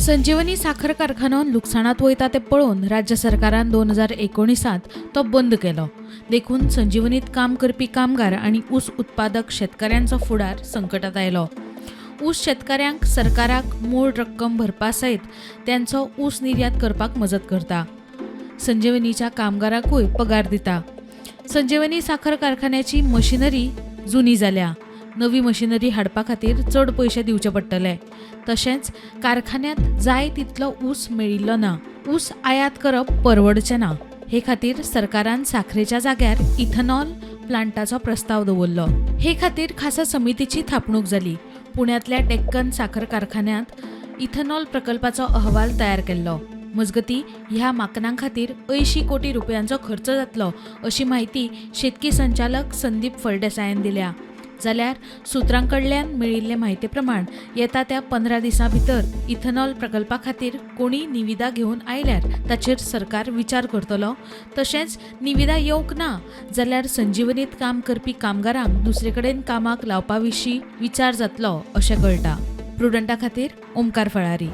संजीवनी साखर कारखानो लुकसाणांत वयता तें पळोवन राज्य सरकारान 2019त तो बंद केलो. देखून संजीवनीत काम करपी कामगार आनी ऊस उत्पादक शेतकाऱ्यांचो फुडार संकटात आयलो. ऊस शेतकाऱ्यांक सरकाराक मूळ रक्कम भरपा सयत त्यांचो ऊस निर्यात करपाक मजत करता. संजीवनीच्या कामगारांकूय पगार दिता. संजीवनी साखर कारखान्याची मशिनरी जुनी जाल्या. नवी मशिनरी हाडपा खातीर चड पयशे दिवचे पडटले. तशेंच कारखान्यांत जाय तितलो ऊस मेळिल्लो ना. ऊस आयात करप परवडचें ना. हे खातीर सरकारान साखरेच्या जाग्यार इथेनॉल प्लांटाचो प्रस्ताव दवरलो. हे खातीर खासा समितीची थापणूक जाली. पुण्यांतल्या डेक्कन साखर कारखान्यांत इथेनॉल प्रकल्पाचो अहवाल तयार केल्लो. मजगती, ह्या माकनां खातीर 80 कोटी रुपयांचो खर्च जातलो अशी म्हायती शेतकी संचालक संदीप फळदेसायान दिल्या. जाल्यार सुत्रां कडल्यान मेळिल्ले म्हायती प्रमाण येता त्या 15 दिसां भितर इथेनॉल प्रकल्पा खातीर कोणीय निविदा घेवन आयल्यार ताचेर सरकार विचार करतलो. तशेंच निविदा येवंक ना जाल्यार संजीवनीत काम करपी कामगारांक दुसरे कडेन कामाक लावपा विशीं विचार जातलो अशें कळटा. प्रुडंटा खातीर ओमकार फळारी.